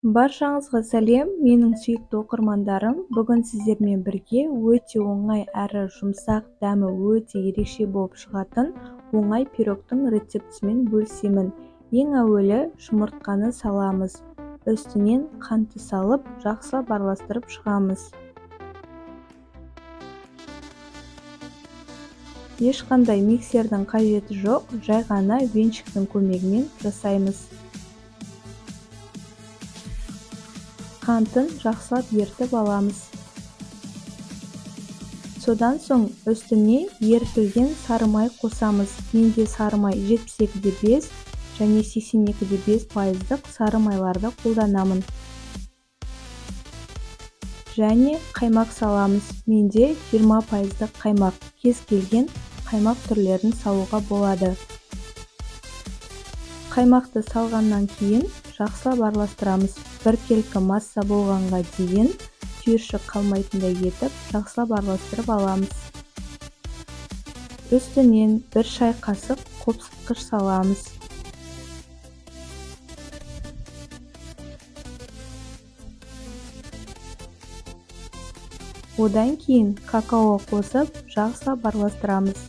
Баршаңызға сәлем, менің сүйікті оқырмандарым. Бүгін сіздермен бірге өте оңай әрі жұмсақ, дәмі өте ерекше болып шығатын оңай пирогтың рецептісімен бөлісемін. Ең әуелі жұмыртқаны саламыз. Үстінен қантты салып, жақсылап араластырып шығамыз. Ешқандай миксердің қажеті жоқ, жай ғана венчиктің көмегімен жасаймыз. Қантын жақсылап ерітіп аламыз. Содан соң үстіне ерітілген сары май қосамыз. Менде сары май 72,5 және 82,5% сары майларды қолданамын. Және қаймақ саламыз. Менде 20% қаймақ. Кез келген қаймақ түрлерін салуға болады. Қаймақты салғаннан кейін жақсылап араластырамыз. Біркелкі масса болғанға дейін түйіршік қалмайтындай етіп жақсылап араластырып аламыз. Үстінен 1 шай қасық қопсытқыш саламыз. Одан кейін какао қосып жақсылап араластырамыз.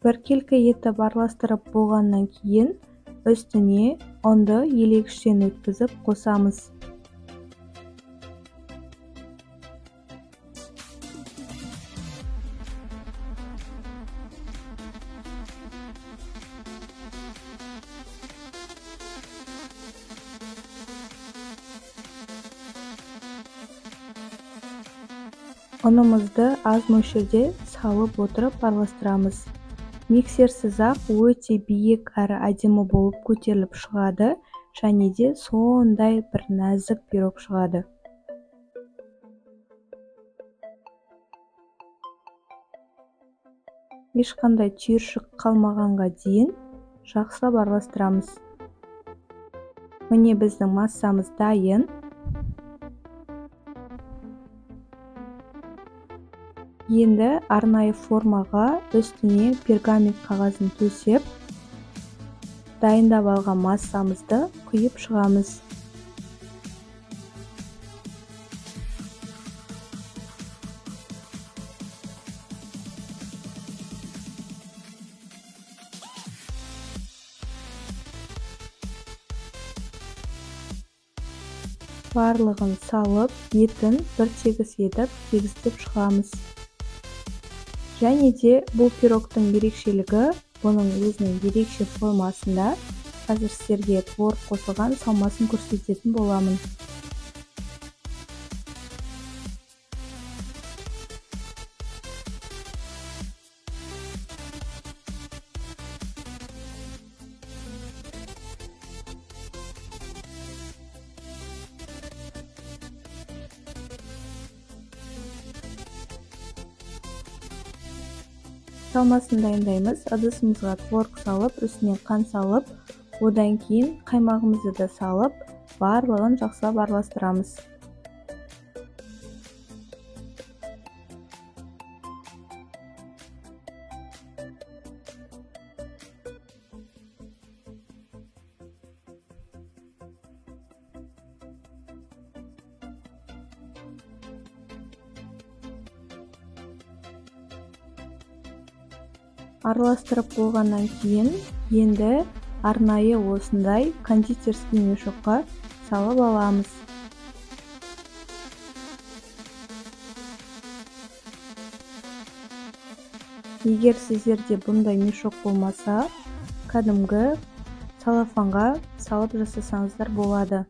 Біркелкі етіп араластырып болғаннан кейін үстіне ұнды елегіштен өткізіп қосамыз. Ұнымызды аз мөлшерде салып отырып араластырамыз. Миксерсіз-ақ өте биік әрі әдемі болып көтеріліп шығады, және де сондай бір нәзік пирог шығады. Ешқандай түйіршік қалмағанға дейін жақсылап араластырамыз. Міне біздің массамыз дайын. Енді арнайы формаға үстіне пергамент қағазын төсеп, дайындап алған массамызды құйып шығамыз. Барлығын салып, етін бір тегіс етіп, тегістеп шығамыз. Және де бұл пирогтың ерекшелігі, бұның өзінің ерекше формасында. Қазір сіздерге творог қосылған салмасын көрсететін боламын. Салмасын дайындаймыз. Ыдысымызға творог салып, үстіне қант салып, одан кейін қаймағымызды да салып, барлығын жақсылап араластырамыз. Араластырып болғаннан кейін енді арнайы осындай кондитерский мешокқа салып аламыз. Егер сіздерде бұндай мешок болмаса, кәдімгі целлофанға салып жасасаңыздар болады.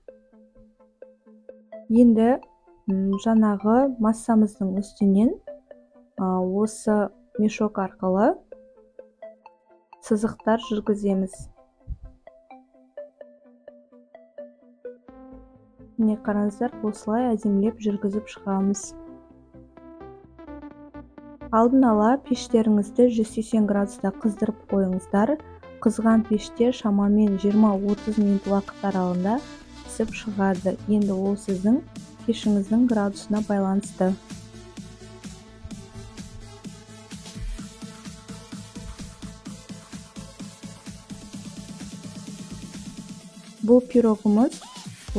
Енді жаңағы массамыздың үстінен осы мешок арқылы сызықтар жүргіземіз. Міне қараңыздар, осылай әдемілеп жүргізіп шығамыз. Алдын ала пештеріңізді 180 градуста қыздырып қойыңыздар. Қызған пеште шамамен 20-30 минут уақыт аралығында пісіп шығады. Енді ол сіздің пешіңіздің градусына байланысты. Бұл пирогымыз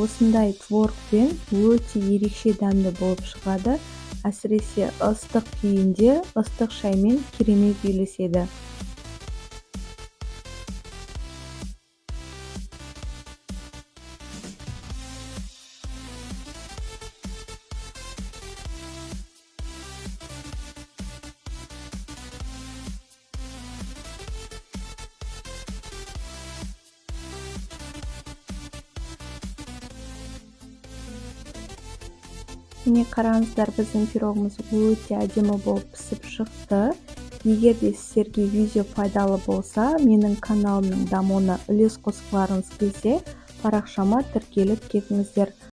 осындай творогпен өте ерекше дәмді болып шығады. Әсіресе ыстық күйінде ыстық шаймен керемет үйлеседі. Міне, қараңыздар, біздің пирогымыз өте әдемі болып пісіп шықты. Егер де сіздерге видео пайдалы болса, менің каналымның дамуына үлес қосқыларыңыз келсе, парақшама тіркеліп кетіңіздер.